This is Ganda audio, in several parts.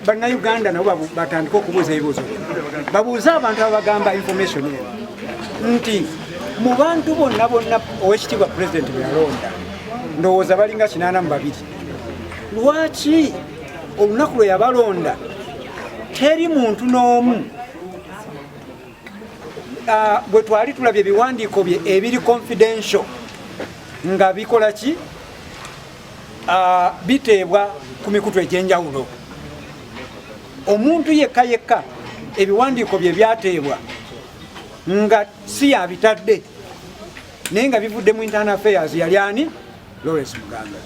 Bannayuganda nabo batandike okubuuza ebibuuzo bino, babuuze abantu abagamba information eno nti mu bantu bonna bonna owekitiibwa Pulezidenti bwe yalonda, ndowooza balinga 82, lwaki olunaku lwe yabalonda teri muntu n'omu bwe twali tulabye ebiwandiiko bye ebiri confidential nga bikola ki, biteebwa ku mikutu egy'enjawulo? Omuntu yekka yekka ebiwandiiko bye byateebwa nga si yabitadde naye nga bivudde mu Internal Affairs yali ani? Lawrence Muganga.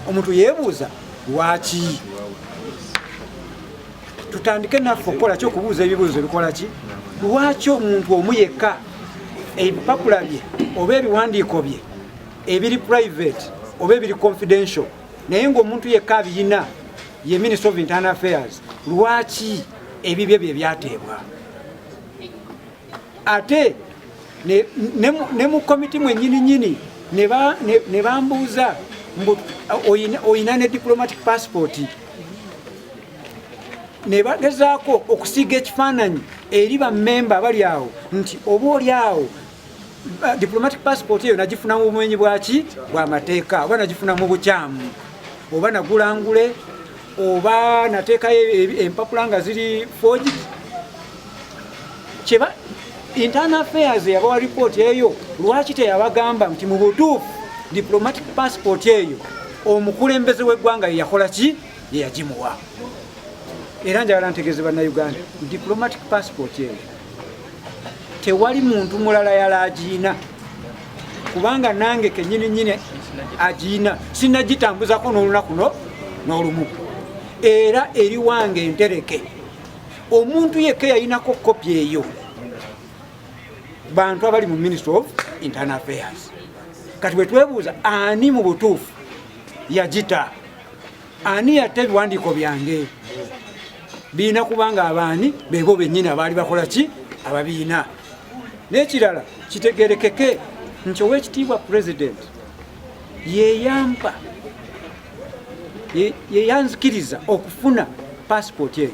Omuntu yeebuuza lwaki. Tutandike naffe okukola ki? Okubuuza ebibuuzo ebikola ki? Lwaki omuntu omu yekka ebipapula bye oba ebiwandiiko bye ebiri private oba ebiri confidential, naye ngaomuntu yekka abiyina ye Minister of Internal Affairs, lwaki ebibye bye byateebwa? Ate ne mu komiti mwennyini nyini ne bambuuza mbu oyina ne diplomatic passport, ne bagezaako okusiiga ekifaananyi eri bammemba abali awo nti oba oli awo diplomatic passport eyo nagifuna mu bumenyi bwaki bwamateeka, oba nagifuna mu bukyamu, oba nagulangule, oba nateekayo empapula nga ziri forged. Kyeba Internal Affairs yabawa report eyo, lwaki teyabagamba nti mu butuufu diplomatic passport eyo omukulembeze w'eggwanga yeyakola ki, yeyagimuwa? Era njagala ntegeeze Bannayuganda, diplomatic passport eyo tewali muntu mulala yala agiina, kubanga nange kenyini nyini agiina sinagitambuzako n'olunaku no n'olumu, era eri wange entereke. Omuntu yekka yayinako kopi eyo bantu abali mu Ministry of Internal Affairs. Kati bwe twebuuza ani mu butuufu yagita, ani yatta ebiwandiiko byange, birina kubanga abaani bebo bennyini abaali bakola ki, ababiina. N'ekirala, kitegerekeke nti Owekitiibwa President yeyampa, yeyanzikiriza okufuna passport eyo.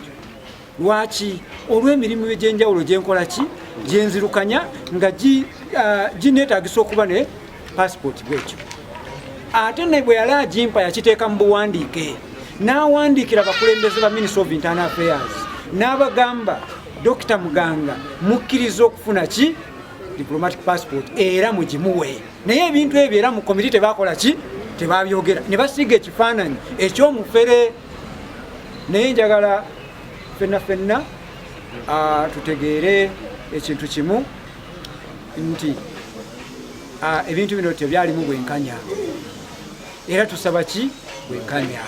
Lwaki? Olw'emirimu egy'enjawulo gyenkola ki, gyenzirukanya nga gineetagisa okuba ne passport bwekyo. Ate ne bwe yali agimpa yakiteeka mu buwandiike, n'awandiikira abakulembeze ba Ministry of Internal Affairs n'abagamba, "Dr Muganga mukkiriza okufuna ki, diplomatic passport, era mugimuwe." Naye ebintu ebyo era mu komiti tebakola ki, tebabyogera, ne basiiga ekifaananyi eky'omufere. Naye njagala fenna fenna tutegeere ekintu kimu nti ebintu bino tebyalimu bwenkanya, era tusaba ki, bwenkanya.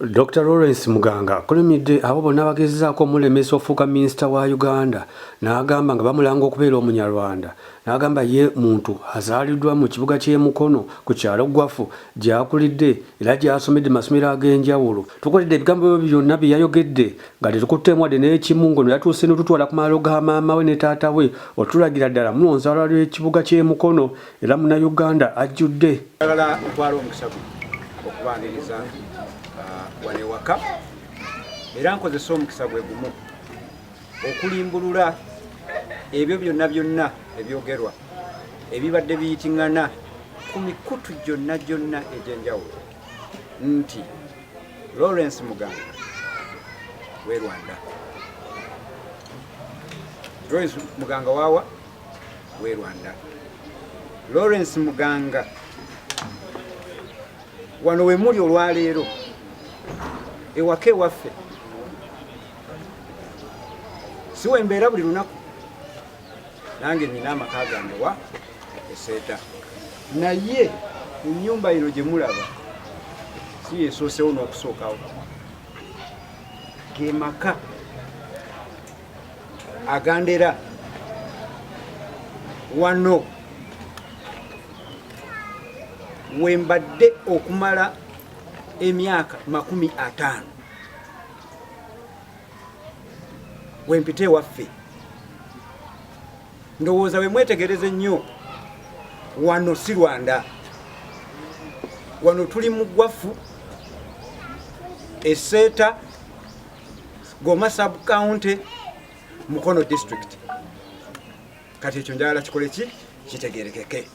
Dr Lawrence Muganga akolimidde abo bonna bagezezaako omulemesa ofuuka minisita wa Uganda, n'agamba nga bamulanga okubeera Omunyarwanda, n'agamba ye muntu azaaliddwa mu kibuga ky'e Mukono ku kyalo Gwafu gy'akulidde era gy'asomedde mu masomero ag'enjawulo. Tukoledde ebigambo byonna bye yayogedde nga tetukutteemu wadde n'ekimu, ng'ono yatuuse n'otutwala ku maalo ga maama we ne taata we otulagira ddala mulonzaalwa lw'ekibuga ky'e Mukono era Munnayuganda ajjudde. Njagala ntwala omukisa guno okubaaniriza wano ewaka, era nkozesa omukisa gwe gumu okulimbulula ebyo byonna byonna ebyogerwa ebibadde biyitiŋŋana ku mikutu gyonna gyonna egy'enjawulo nti Lawrence Muganga we Rwanda. Lawrence Muganga wawa we Rwanda. Lawrence Muganga wano we muli olwaleero ewaka ewaffe si wembeera buli lunaku. Nange nina amaka gange wa eseeta, naye ennyumba ino gye mulaba si yesoosewo n'okusookawo, ge maka agandera wano wembadde okumala emyaka 50 wempita ewaffe. Ndowooza we mwetegereze nnyo, wano si Rwanda, wano tuli mu Gwafu. Eseeta, Goma sub county, Mukono district. Kati ekyo njagala kikole ki kitegerekeke.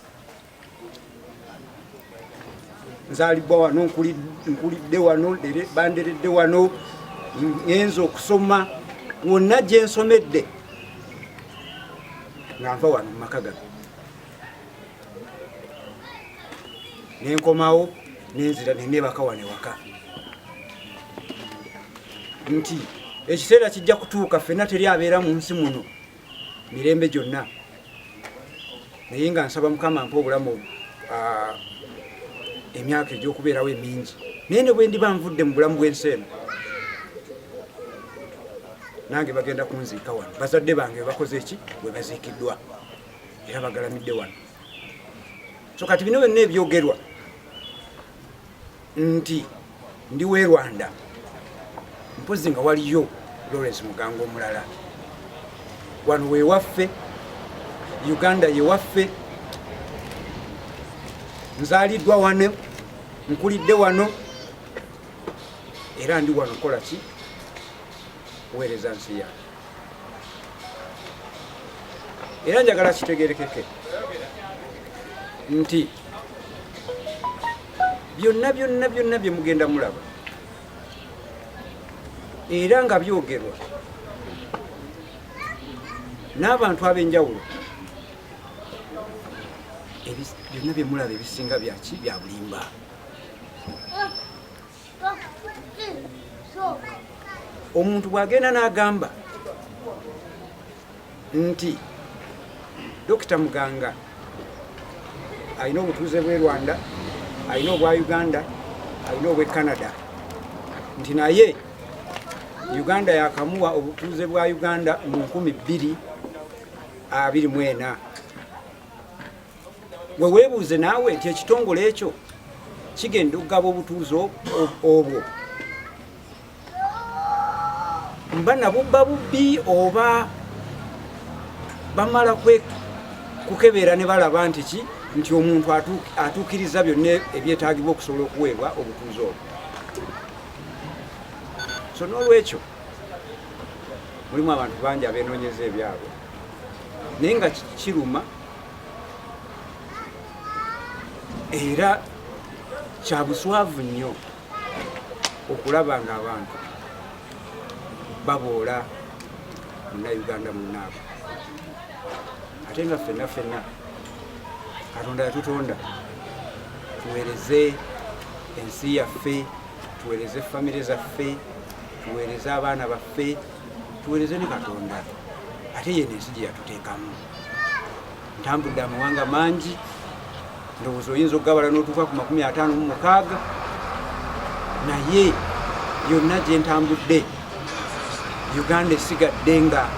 Nzaalibwa wano, nkulidde wano, banderedde wano, ngenze okusoma wonna gye nsomedde nga nva wano mu maka gano, nenkomawo nenzira nenebaka wano ewaka, nti ekiseera kijja kutuuka ffenna teri abeera mu nsi muno mirembe gyonna, naye nga nsaba Mukama mpa obulamu emyaka egy'okubeerawo emingi, naye ne bwe ndiba nvudde mu bulamu bw'ensi eno, nange bagenda kunziika wano. Bazadde bange bakoze ki bwe baziikiddwa era bagalamidde wano. So kati bino byonna ebyogerwa nti ndi we Rwanda, mpozi nga waliyo Lawrence Muganga omulala wano wewaffe, Uganda yewaffe, nzaaliddwa wano, nkulidde wano, era ndi wano kola ki kuweereza nsi yange. Era njagala kitegerekeke nti byonna byonna byonna bye mugenda mulaba era nga byogerwa n'abantu ab'enjawulo, byonna bye mulaba ebisinga byaki bya bulimba. Omuntu bw'agenda n'agamba nti Dokita Muganga alina obutuuze bw'e Rwanda, alina obwa Uganda, alina obw'e Canada, nti naye Uganda yakamuwa obutuuze bwa Uganda mu 2024, we weebuuze naawe nti ekitongole ekyo kigenda okugaba obutuuze obwo mba nabubba bubbi oba bamala kukebera ne balaba nti ki nti omuntu atuukiriza byonna ebyetaagibwa okusobola okuweebwa obutuuze obwo. So n'olwekyo mulimu abantu bangi abenoonyeza ebyabwe, naye nga kiruma era kya buswavu nnyo okulaba nga abantu baboola Munnayuganda munnaabwe, ate nga ffenna ffenna Katonda yatutonda tuweereze ensi yaffe, tuweereze famire zaffe, tuweereze abaana baffe, tuweereze ne Katonda, ate yeno ensi gye yatuteekamu. Ntambudde amawanga mangi, ndowooza oyinza okugabala n'otuuka ku 56, naye yonna gye ntambudde Uganda esigadde nga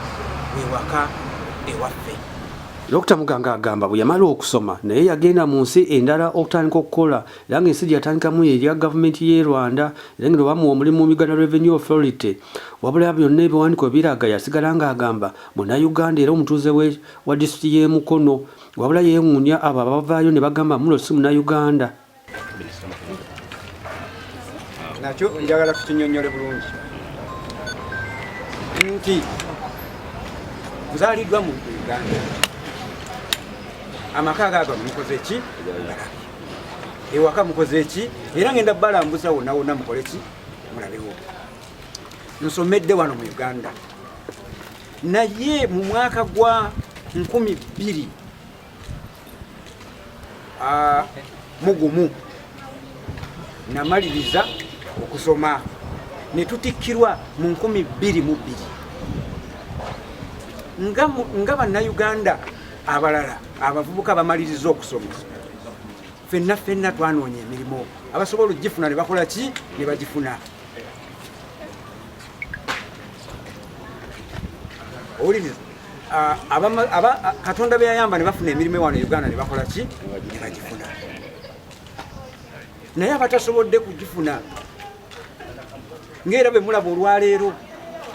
wewaka ewaffe. Dr Muganga agamba bwe yamala okusoma naye yagenda mu nsi endala okutandika okukola, era ng'ensi gye yatandikamu ye erya gavumenti y'e Rwanda, era ng'eno bamuwa omulimu mu Uganda Revenue Authority. Wabula byonna ebiwandiiko biraga yasigala ng'agamba Munnayuganda era omutuuze wa disitulikiti y'e Mukono. Wabula yeewuunya abo abavaayo ne bagamba Mulo si Munnayuganda. Nakyo njagala tukinyonnyole bulungi nti nzaaliddwa mu Uganda, amaka agaago mukoze ki ewaka mukoze ki, era ngenda balambuza wonna wonna mukole ki mulabewo. Nsomedde wano mu Uganda, naye mu mwaka gwa 2001 namaliriza okusoma ne tutikkirwa mu 2002 nga Bannayuganda abalala abavubuka bamaliriza okusoma, ffenna ffenna twanoonya emirimu, abasobola okugifuna ne bakola ki ne bagifuna. Owuliriza, Katonda beyayamba ne bafuna emirimu wano e Uganda ne bakola ki ne bagifuna, naye abatasobodde kugifuna ng'era bwe mulaba olwaleero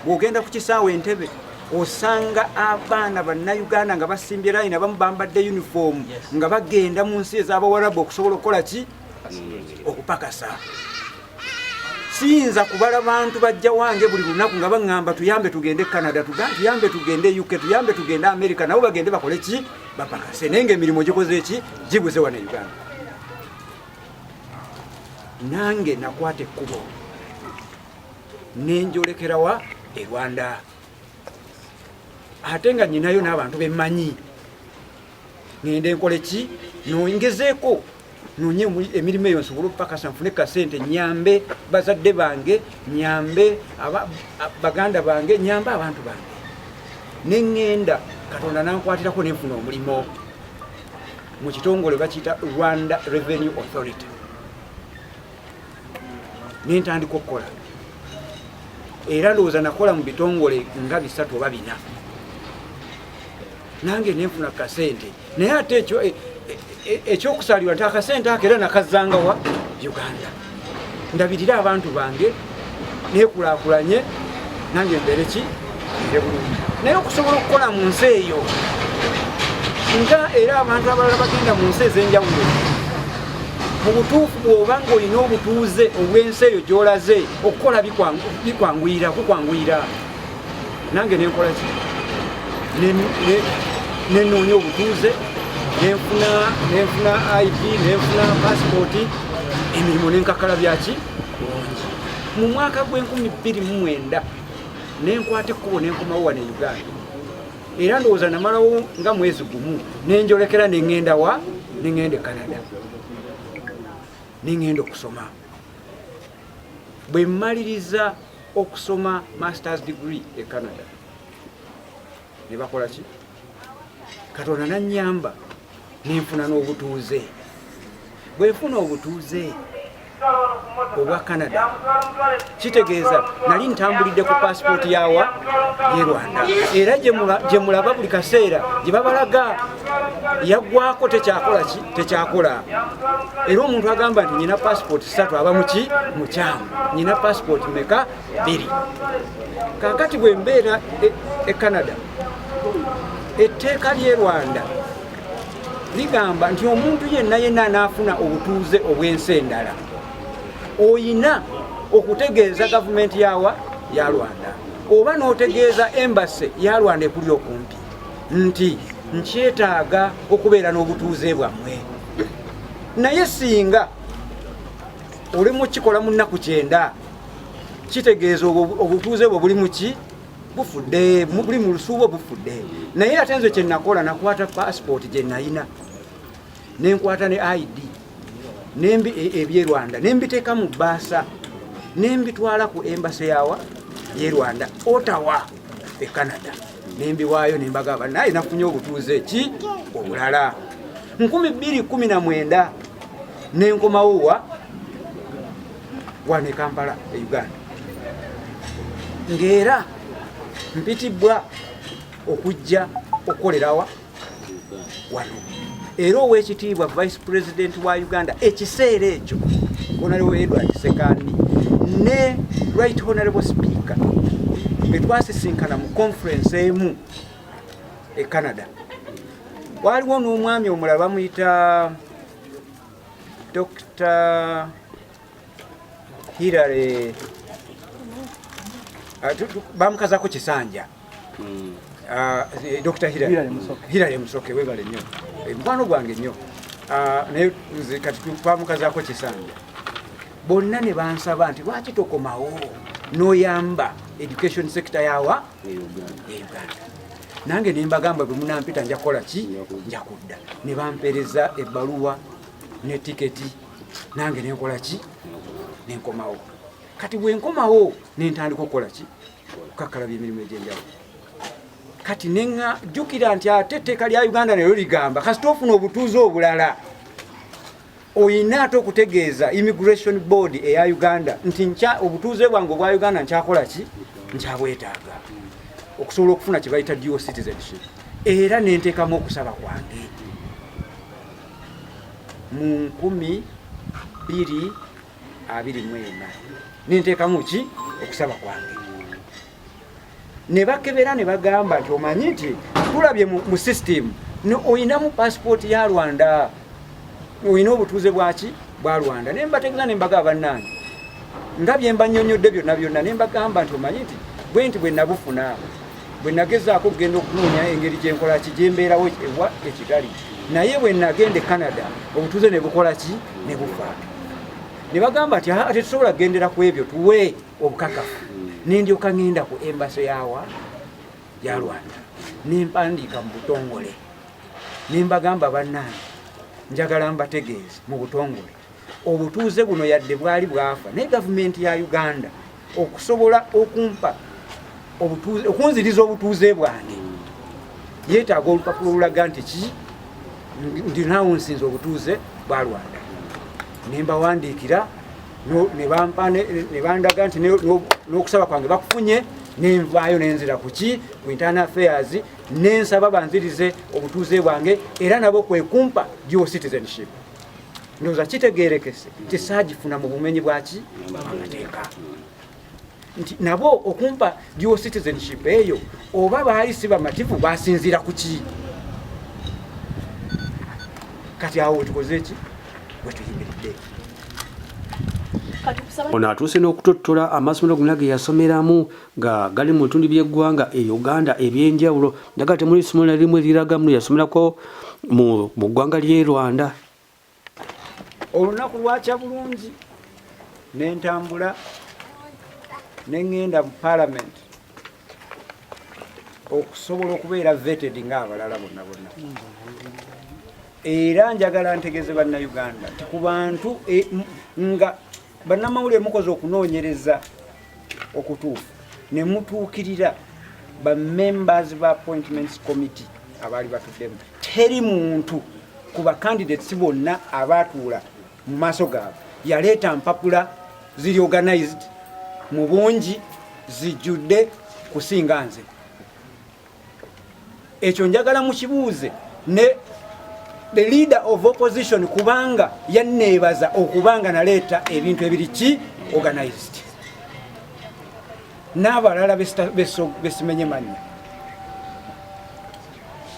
bw'ogenda ku kisaawe Entebbe osanga abaana Bannayuganda nga basimbye layini, abamu bambadde uniform nga bagenda mu nsi ez'Abawarabu okusobola okukola ki okupakasa. Siyinza kubala bantu bajja wange buli lunaku nga baŋŋamba tuyambe tugende Canada, tuyambe tugende UK, tuyambe tugende America, nabo bagende bakole ki, bapakase, naye nga emirimu gikoze ki, gibuze wano e Uganda. Nange nakwata ekkubo nenjolekerawa e Rwanda, ate nga nyinayo n'abantu bemmanyi, ngende nkole ki, nongezeeko nonye emirimu eyo nsobole okupakasa nfune kasente nyambe bazadde bange, nyambe baganda bange, nyambe abantu bange. Neŋŋenda Katonda nankwatirako nenfuna omulimu mu kitongole bakiyita Rwanda Revenue Authority, nentandika okukola. Era ndowooza nakola mu bitongole nga 3 oba 4, nange nenfuna kasente. Naye ate ekyo ekyokusalirwa nti akasente ako era nakazangawa Uganda, ndabirire abantu bange, nekulaakulanye, nange mbeere ki, mbeere bulungi. Naye okusobola okukola mu nsi eyo nga era abantu abalala bagenda mu nsi ez'enjawulo, mu butuufu bw'oba ng'olina obutuuze obw'ensi eyo gy'olaze, okukola bikwanguyira, kukwanguyira. Nange nenkola ki, nenoonya obutuuze, nenfuna ID, nenfuna passport, emirimu nenkakala byaki bulungi. Mu mwaka gw'enkumi bbiri mu mwenda nenkwata ekkubo nenkomawo wano e Uganda. Era ndowooza namalawo nga mwezi gumu nenjolekera neŋŋenda wa, neŋŋenda e Canada, neŋŋenda okusoma. Bwe mmaliriza okusoma masters degree e Canada, ne bakola ki, Katonda nannyamba nenfuna n'obutuuze. Bwe nfuna obutuuze obwa Canada, kitegeeza nali ntambulidde ku passport yawa ye Rwanda, era gye mulaba buli kaseera gye babalaga yaggwako, tekyakola ki, tekyakola. Era omuntu agamba nti nyina passport 3 aba muki, mukyamu. Nyina passport meka? 2. Kaakati bwe mbeera e Canada, etteeka ly'e Rwanda ligamba nti omuntu yenna yenna anaafuna obutuuze obw'ensi endala oyina okutegeeza gavumenti yawa ya Rwanda, oba n'otegeeza embassy ya Rwanda ekuli okumpi nti nkyetaaga okubeera n'obutuuze bwammwe. Naye singa oli mukikola mu nnaku 90, kitegeeza obutuuze bwe buli muki, bufudde, buli mu lusuubo bufudde. Naye ate nze kye nakola, nakwata passport gye nayina, nenkwata ne ID eby'e Rwanda, nembiteeka mu bbaasa, nembitwala ku embassy yawa y'e Rwanda Ottawa e Canada, nembiwaayo, nembagamba naye nafunye obutuuze ki obulala. 2019 nenkomawo wa wano e Kampala e Uganda, ng'era mpitibwa okujja okukolerawa wano. Era owekitiibwa Vice President wa Uganda ekiseera ekyo, Honorable Edward Sekandi, ne Right Honorable Speaker bwe twasisinkana mu conference emu e Canada. Waliwo n'omwami omulala bamuyita Dr. Hillary, bamukazako Kisanja, Dr. Hillary Musoke, webale nnyo, mukwano gwange nnyo, naye nze kati bamukazaako Kisanja. Bonna ne bansaba nti lwaki tokomawo n'oyamba education sector yawa e Uganda. Nange ne mbagamba bwe munampita nja kukola ki, nja kudda. Ne bampeereza ebbaluwa ne tiketi, nange nenkola ki, nenkomawo. Kati bwe nkomawo nentandika okukola ki, okukakkalabya emirimu egy'enjawulo. Kati nenga jjukira nti ate etteeka lya Uganda neryo ligamba kasita ofuna obutuuze obulala oyina ate okutegeeza immigration board eya Uganda nti obutuuze bwange obwa Uganda nkyakola ki, nkyabwetaaga okusobola okufuna kye bayita dual citizenship. Era nenteekamu okusaba kwange mu 2024, nenteekamu ki okusaba kwange, ne bakebera ne bagamba nti omanyi nti tulabye mu system oyinamu passport ya Rwanda, oyina obutuuze bwaki bwa Rwanda. Ne mbategeeza ne mbagamba bannange, Nga bye mbannyonnyodde byonna byonna, ne mbagamba nti omanyi nti bwe nti bwe nabufuna, bwe nagezaako okugenda okunoonya engeri gye nkola ki, gye mbeerawo ewa e Kigali, naye bwe nagenda e Canada obutuuze ne bukola ki, ne bufa. Ne bagamba nti tetusobola kugendera ku ebyo, tuwe obukakafu. Ne ndyoka ŋŋenda ku embassy yawa ya Rwanda, ne mpandiika mu butongole, ne mbagamba bannange njagala mbategeeze mu butongole obutuuze buno yadde bwali bwafa, naye gavumenti ya Uganda okusobola okumpa obutuuze, okunziriza obutuuze bwange yeetaaga olupapula olulaga nti ki ndinawunsinza obutuuze bwa Rwanda. Ne mbawandiikira ne bandaga nti n'okusaba kwange bakufunye, nenvaayo nenzira ku ki, ku internal affairs, nensaba banzirize obutuuze bwange, era nabo kwe kumpa dual citizenship. Ndowooza kitegeerekese nti saagifuna mu bumenyi bwaki amateeka, nti nabo okumpa dual citizenship eyo oba baali si bamativu, basinziira ku ki? Kati awo wetukoze ki, wetuyimiridde. Ono atuuse n'okutottola amasomero gonna ge yasomeramu nga gali mu bitundu by'eggwanga e Uganda ebyenjawulo, naga temuli ssomero na limu eriraga muno yasomerako mu ggwanga ly'e Rwanda. Olunaku lwakya bulungi nentambula neŋŋenda mu parliament okusobola okubeera vetted ng'abalala bonna bonna. Era njagala ntegeze bannayuganda nti ku bantu nga bannamawulire mukoze okunoonyereza okutuufu ne mutuukirira ba members ba appointments committee abaali batuddemu, teri muntu ku ba candidates bonna abaatuula mu maaso gaabwe yaleeta mpapula ziri organized mu bungi zijjudde kusinga nze. Ekyo njagala mukibuuze ne the leader of opposition, kubanga yanneebaza okubanga naleeta ebintu ebiri ki organized, n'abalala besimenye mannya.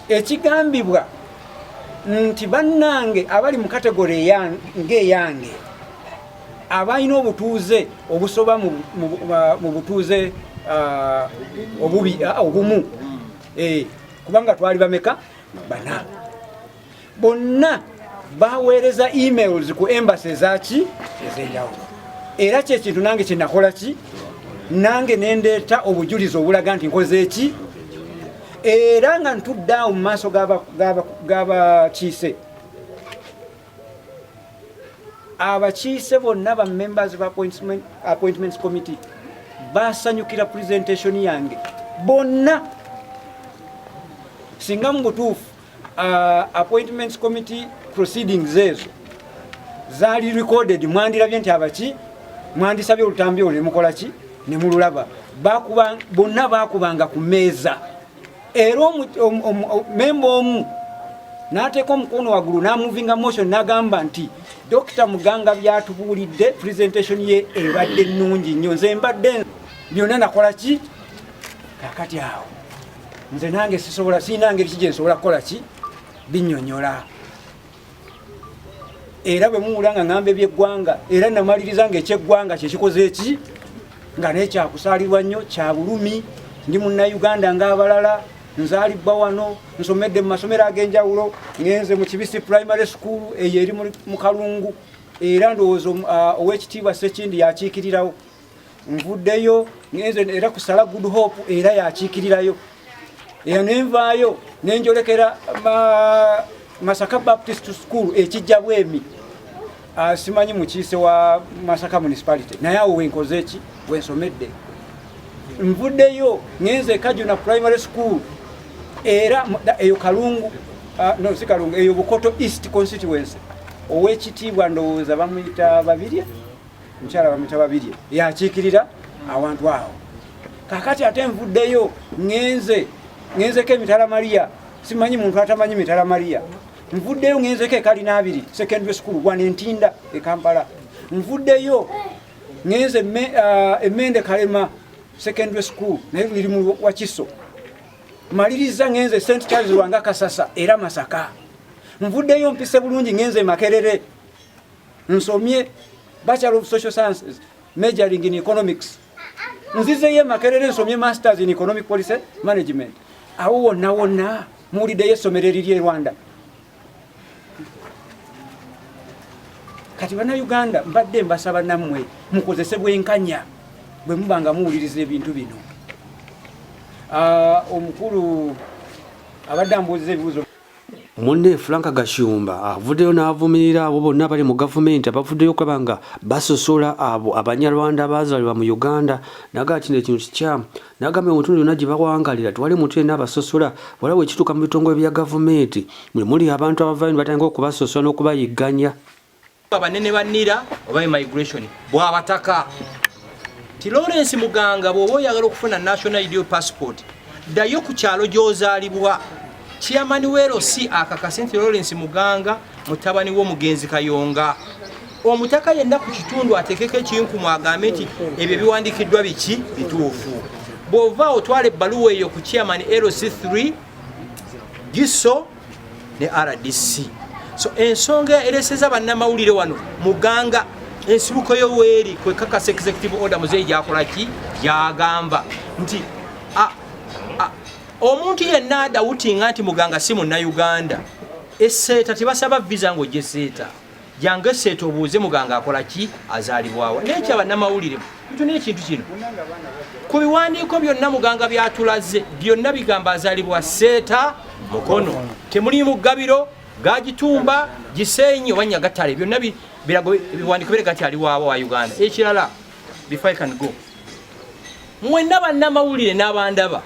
Ekigambibwa nti bannange abali mu category ng'eyange abalina obutuuze obusoba mu butuuze obubi obumu, kubanga twali bameka, bana, bonna baweereza emails ku embassy ezaki ez'enjawulo. Era kyekintu nange kyenakola ki, nange nendeeta obujulizi obulaga nti nkoze eki, era nga ntudde awo mu maaso g'abakiise, abakiise bonna ba members ba appointments committee basanyukira presentation yange bonna. Singa mu butuufu appointments committee proceedings ezo zaali recorded, mwandirabye nti abaki mwandisabye olutambi olwo nemukola ki, nemululaba. Bonna bakubanga ku meeza, era memba omu n'ateeka omukono waggulu n'amovinga motion n'agamba nti Dr Muganga byatubuulidde, presentation ye ebadde nnungi nnyo, nze mbadde byonna nakola ki. Kakati awo nze nange sisobola, sirina ngeri ki gye nsobola kukola ki binnyonnyola. Era bwe muwula nga ŋŋamba ebyeggwanga, era namaliriza nga ekyeggwanga kyekikoze eki, nga naye kyakusaalirwa nnyo, kya bulumi. Ndi munnayuganda ng'abalala, nzaalibwa wano, nsomedde mu masomero ag'enjawulo, ŋŋenze mu Kibisi Primary School eyo eri mu Kalungu, era ndowooza ow'ekitiibwa Ssekindi yakiikirirawo. Nvuddeyo ŋŋenze era ku Sala Good Hope, era yakiikirirayo. Era nenvaayo nenjolekera Masaka Baptist School ekijja bwemi, simanyi mukiise wa Masaka Municipality, naye awo wenkoze eki, wensomedde. Nvuddeyo ŋŋenze Kajuna Primary School, era eyo Kalungu, no si Kalungu, eyo Bukoto East constituency, ow'ekitiibwa ndowooza bamuyita Babirye, mukyala bamuyita Babirye, yakiikirira awantu awo. Kakati ate nvuddeyo ŋŋenzeko emitala Maria, simanyi muntu atamanyi mitala Maria. Nvuddeyo ŋŋenzeko ekalina abiri secondary school wano Entinda e Kampala. Nvuddeyo ŋŋenze Emende Kalema Secondary School, naye liri mu Wakiso. Maliriza ŋŋenze St Charles Lwanga Kasasa, era Masaka. Nvuddeyo mpise bulungi ŋŋenze Makerere, nsomye Bachelor of Social Sciences. Majoring in economics. Nzizeyo e Makerere nsomye masters in economic policy management. Awo wonna wonna muwuliddeyo essomero eriri e Rwanda. Kati bannayuganda mbadde mbasaba nammwe mukozese bwenkanya bwe muba nga muwuliriza ebintu bino. Omukulu abadde ambuuziza ebibuuzo. Munne Frank Gashumba avuddeyo n'avumirira abo bonna abali mu gavumenti abavuddeyo okulaba nga basosola abo Abanyarwanda abaazaalibwa mu Uganda, n'agamba kino ekintu kikyamu, n'agamba mu bitundu byonna gye bawangalira tewali muntu yenna abasosola, wala bwe kituuka mu bitongole bya gavumenti mwe muli abantu abavaayo ne batandika okubasosola n'okubayigganya. Abanene ba NIRA oba immigration bwabataka ti Lawrence Muganga, bw'oba oyagala okufuna national ID passport, ddayo ku kyalo gy'ozaalibwa. Chairman w'LC akakase nti Lawrence Muganga mutabani w'omugenzi Kayonga. Omutaka yenna ku kitundu ateekeko ekinkumu agambe nti ebyo biwandiikiddwa biki bituufu. Bw'ova otwala ebbaluwa eyo ku chairman LC3 Giso ne RDC. So ensonga ereseza bannamawulire wano Muganga ensibuko yo weeri kwekakasa executive order muzeeyi gyakola ki gyagamba nti omuntu yenna adawutinga nti Muganga si munnayuganda, eseeta tebasaba visa ng'ojja eseeta, jangu eseeta obuuze Muganga akola ki, azaalibwawa. Naye kya bannamawulire tutuna ekintu kino ku biwandiiko byonna Muganga byatulaze byonna bigamba azaalibwa Seeta Mukono, temulimu Gabiro, Gagitumba, Gisenyi oba Nyagatare, byonna birago ebiwandiiko birega nti ali waawa wa Uganda. Ekirala, before I can go, mwenna bannamawulire n'abandaba,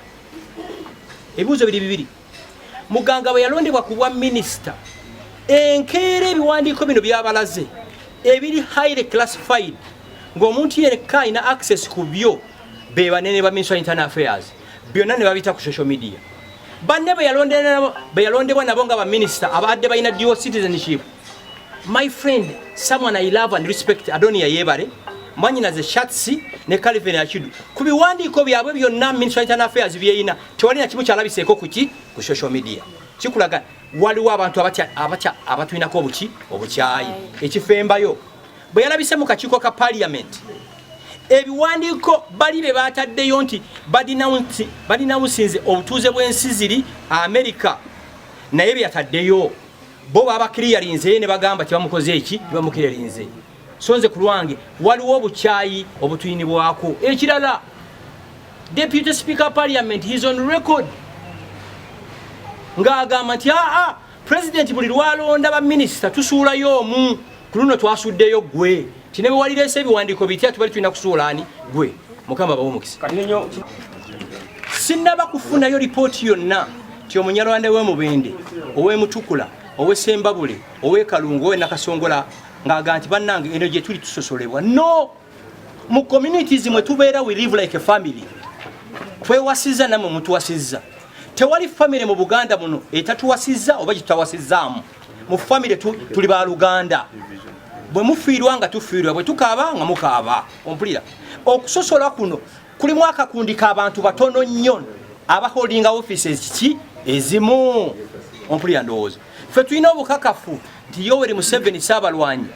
ebibuuzo biri bibiri. Muganga bwe yalondebwa ku bwa minisita, enkeera ebiwandiiko bino byabalaze ebiri highly classified ng'omuntu yekka alina access ku byo be banene ba Ministry of Internal Affairs, byonna ne babita ku social media. Banne be yalondebwa nabo nga baminisita abadde balina dual citizenship, my friend, someone I love and respect, Adonia Yebare, mwanyinaze Shatsi ne Calvin Achidu, ku biwandiiko byabwe byonna Ministry of Internal Affairs byeyina tewali na kimu kyalabiseeko kuki ku social media. Kikulaga waliwo abantu abatya abatwinako obuki obukyayi. Ekifembayo, bwe yalabise mu kakiiko ka parliament, ebiwandiiko bali be bataddeyo nti badinawunsinze obutuuze bw'ensi ziri America, naye bye yataddeyo bo babakiriyalinze ne bagamba tebamukoze eki, tebamukiriyalinze. So nze ku lwange waliwo obukyayi obutuyinibwako. Ekirala, Deputy Speaker Parliament, he's on record ng'agamba nti aa president buli lwalonda baminisita tusuulayo omu, ku luno twasuddeyo gwe, ti ne bwe walireese ebiwandiiko bitya tubali tulina kusuula ani gwe. Mukama bawe omukisa. Sinnaba kufunayo lipooti yonna ti omunyarwanda w'Emubende, ow'Emutukula, ow'Esembabule, ow'Ekalungu, ow'Enakasongola ng'aga nti bannange eno gye tuli tusosolebwa. No, mu communities mwe tubeera we live like a family. Twewasizza nammwe mutuwasizza. Tewali family mu Buganda muno etatuwasizza oba gye tutawasizzaamu. Mu family tuli baluganda, bwe mufiirwa nga tufiirwa, bwe tukaaba nga mukaaba. Ompulira? Okusosola kuno kulimu akakundi k'abantu batono nnyo abaholdinga offices kiki ezimu. Ompulira? Ndowooza ffe tulina obukakafu nti Yoweri Museveni Saabalwanyi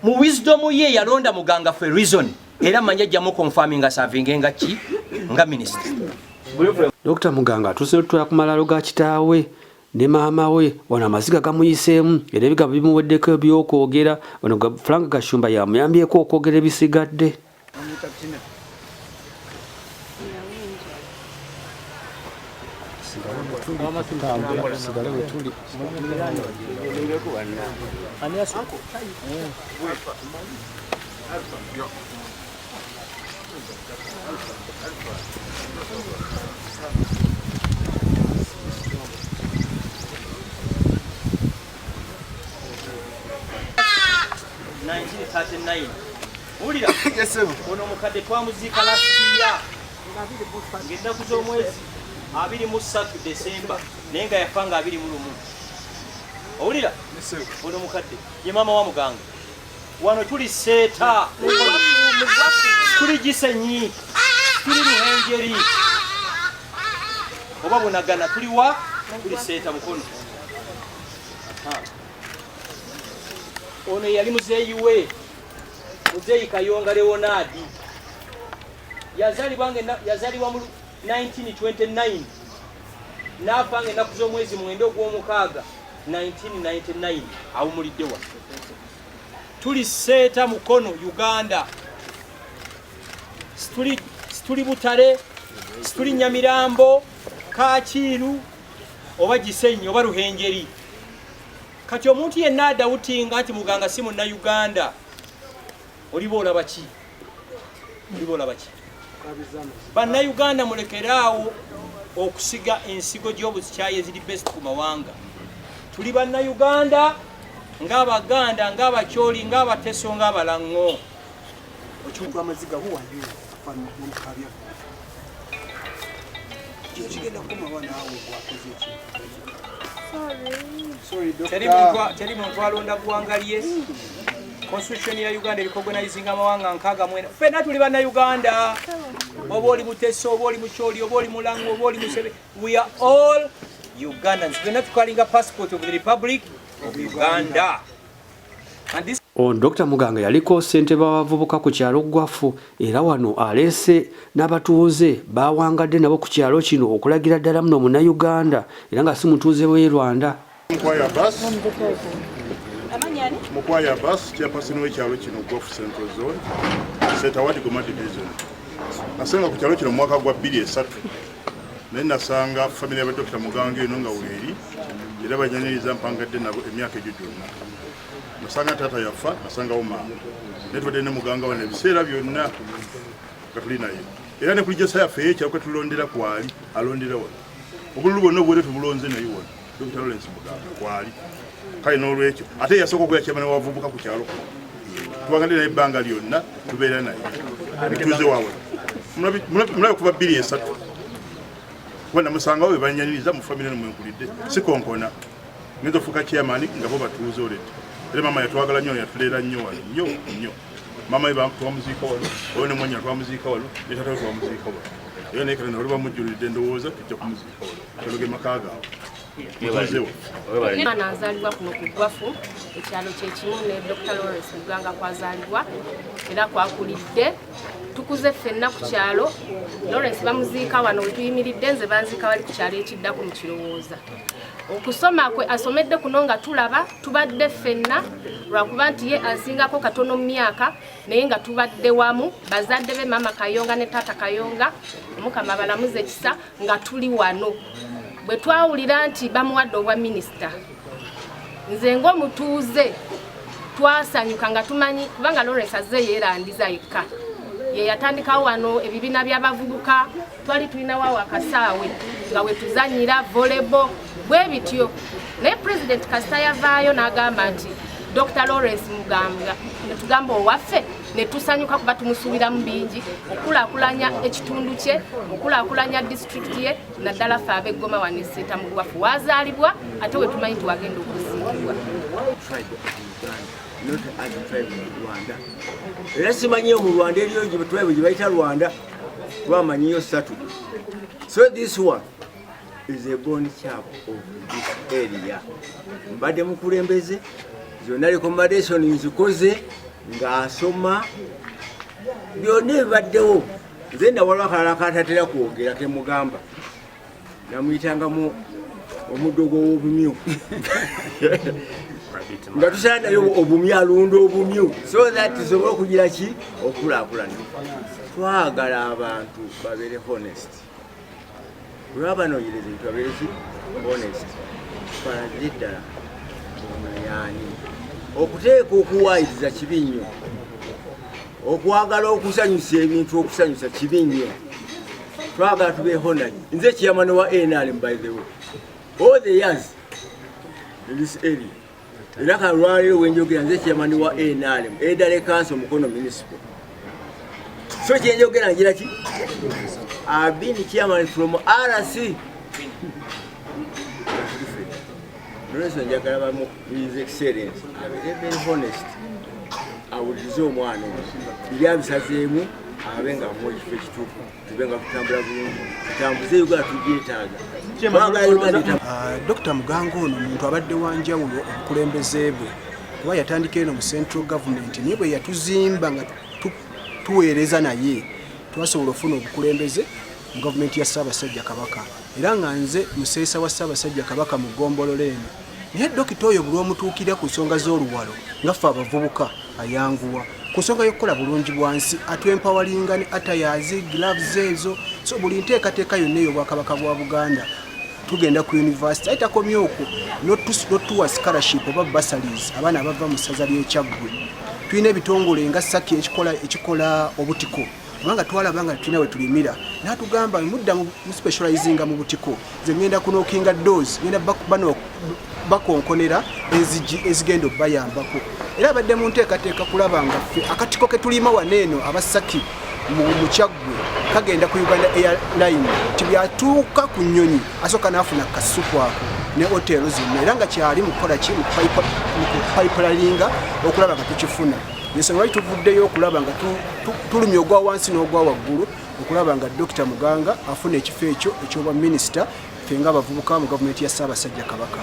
mu wisdom ye yalonda Muganga for reason, era manya ajjamu confirming serving nga ki nga minisita. Dr Muganga atuuse n'otutwala ku malaalo ga kitaawe ne maama we. Wano amaziga gamuyiseemu era ebigambo bimuweddeko ebyokwogera. Wano Frank Gashumba yamuyambyeko okwogera ebisigadde. Sigale we tuli. Wulira, ono omukadde twamuziika last year ng'ennaku z'omwezi 23 Desemba, naye nga yafa nga 21. Owulira, ono omukadde ye maama wa Muganga. Wano tuli Seeta, tuli Gisenyi, tuli Ruhenjeri oba Bunagana, tuli wa tuli Seeta Mukono. Aha. Ono yali muzeeyi we. Muzeeyi Kayonga Leonard yazaalibwa mu 1929 n'afa nga ennaku z'omwezi 9 ogw'omukaaga 1999, awumulidde wa. Tuli Seeta, Mukono, Uganda. Situli Butale, situli Nyamirambo, Kacyiru oba Gisenyi oba Ruhengeri. Kati omuntu yenna adoubtinga nti Muganga si Munnayuganda, oliba olaba ki? Oliba olaba ki? Bannayuganda, mulekeraawo okusiga ensigo gy'obuzikyayi eziri based ku mawanga. Tuli Bannayuganda ng'Abaganda, ng'Abakyoli, ng'Abateso, ng'Abalaŋŋo. Amaziga, who are you? Nomukabya kino kigenda kukomawa naawe gwakoze ekintu. Sorry, doctor. Teri muntu alonda ggwanga lye. Constitution ya Uganda erecognizinga amawanga 64. Ffenna tuli Bannayuganda, oba oli Muteso, oba oli Mukyoli, oba oli Mulango, oba oli Musebe, we are all Ugandans. Ffenna tucarryinga passport of the Republic of Uganda and this Ono Dr Muganga yaliko ssentebe w'abavubuka ku kyalo Gwafu, era wano aleese n'abatuuze bawangadde nabo ku kyalo kino okulagira ddala muno Munnayuganda era nga si mutuuze w'e Rwanda. Mukwaya Abbas, Mukwaya Abbas, chairperson w'ekyalo kino Gwafu Central Zone, Seeta Ward, Goma Division. Nasenga ku kyalo kino mu mwaka gwa 2003, naye nasanga family ya Dr. Muganga eno nga weeri, era banyaniriza, mpangadde nabo emyaka egyo gyonna. Nasanga taata yafa, nasangawo maama, naye tubadde ne Muganga wano ebiseera byonna nga tuli naye, era ne kulijasa yaffe ey'ekyalo kwe tulondera kwali alondera wano. Obululu bwonna obuwere tubulonze naye wano Dr. Lawrence Muganga kwali. Kale n'olwekyo ate yasooka okubeera chairman w'abavubuka ku kyalo kuno. Tuwangadde naye ebbanga lyonna, tubeera naye mutuuze waabwe. Mulabe kuva 2003 kuba namusangawo bwe banyaniriza mu famire nomwenkulidde sikonkona ngenza ofuuka chairman nga bo batuuze olete. Era maama yatwagala nnyo, yatuleera nnyo wano, nnyo nnyo. Maama we twamuziika wano, oyo ne mwanyina twamuziika wano, ne taata we twamuziika wano, era naye kati nolwe bamujjulidde ndowooza tujja kumuziika wano. Kano ge maka gaabwe, mutuuze waffe. Mwana azaalibwa kuno ku Gwafu, ekyalo kyekimu ne Dr Lawrence Muganga kwazaalibwa era kwakulidde. Tukuze ffenna ku kyalo. Lawrence bamuziika wano wetuyimiridde, nze banziika wali ku kyalo ekiddako mu Kirowooza. Okusoma kwe asomedde kuno nga tulaba tubadde ffenna, lwakuba nti ye asingako katono mu myaka, naye nga tubadde wamu. Bazadde be, maama Kayonga ne taata Kayonga, Omukama balamuze ekisa. Nga tuli wano bwe twawulira nti bamuwadde obwa minisita, nze ng'omutuuze twasanyuka nga tumanyi, kubanga Lawrence azze yeerandiza yekka, ye yatandikawo wano ebibiina by'abavubuka. Twali tulinawo akasaawe nga we tuzanyira volleyball bwe bityo, naye President kasita yavaayo n'agamba nti Dr Lawrence Muganga, netugamba owaffe, ne tusanyuka kuba tumusuubiramu bingi okulaakulanya ekitundu kye, okulaakulanya disitulikiti ye, naddala ffe ab'eggoma wano eseeta mu Gwafu wazaalibwa ate we tumanyi nti wagenda okuziikibwa. Tribe of Uganda, not as a tribe of Rwanda. Era simanyiyo mu Rwanda eriyo gye tribe gye bayita Rwanda, twamanyiyo ssatu. So this one is a born chap of this area. Mbadde mukulembeze, zonna recommendation nzikoze ng'asoma byonna ebibaddewo. Nze nawaliwo akalala katatera kwogera kemugamba, namuyitangamu omuddo gw'obumyu, nga tusala naye obumyu, alunda obumyu, so that tusobole okugira ki, okulaakulana. Twagala abantu babeere honest, olwaba banoonyereza ebintu babeere ki, honest, balagire ddala ono yaani. Okuteeka okuwaayiriza kibi nnyo, okwagala okusanyusa ebintu, okusanyusa kibi nnyo. Twagala tube honest. Nze chairman wa NRM, by the way, all the years in this area, era kalwaleero wenjogera nze chairman wa NRM Elderly Council, Mukono Municipal. So kyenjogera ngira ki, I've been chairman from RC. Nolwensonga njagala bamu His Excellence abeere very honest, awulirize omwana ono biri abisazeemu, abe nga amuwa ekifo ekituufu, tube nga tutambula bulungi, tutambuze Uganda, tugyetaaga. Twagala Uganda. Dr Muganga ono muntu abadde wanjawulo, obukulembeze bwe Kuba yatandika eno mu central government, naye bwe yatuzimba nga tuweereza naye, twasobola okufuna obukulembeze mu gavumenti ya Ssaabasajja Kabaka, era nga nze museesa wa Ssaabasajja Kabaka mu ggombolola eno. Naye dokita oyo buli omutuukira ku nsonga z'oluwalo, nga ffe abavubuka, ayanguwa ku nsonga y'okukola bulungi bwansi, atwempawalinga ne attires, gloves ezo. So buli nteekateeka yonna ey'Obwakabaka bwa Buganda, tugenda ku university, aye takomye okwo, notuwa scholarship oba bursaries abaana abava mu ssaza ly'Ekyaggwe. Tulina ebitongole nga Saki ekikola obutiko, kubanga twalaba nga tulina we tulimira, n'atugamba, "Mudda mu specializinga mu butiko, nze ngenda kunookinga doors, ngenda bano bakonkonera enzigi ezigenda okubayambako." Era abadde mu nteekateeka kulaba nga ffe akatiko ke tulima wano eno Abasaki mu Kyaggwe kagenda ku Uganda Airline, tibyatuuka ku nnyonyi asooka n'afuna kasupu ako ne hotero zonna, era nga kyali mu kukola ki, mu kupipelalinga okulaba nga tukifuna. Ensonga lwaki tuvuddeyo okulaba nga tulumya ogwa wansi n'ogwa waggulu okulaba nga Dr Muganga afuna ekifo ekyo ekyobwa minisita, ffe nga abavubuka mu gavumenti ya Ssaabasajja Kabaka.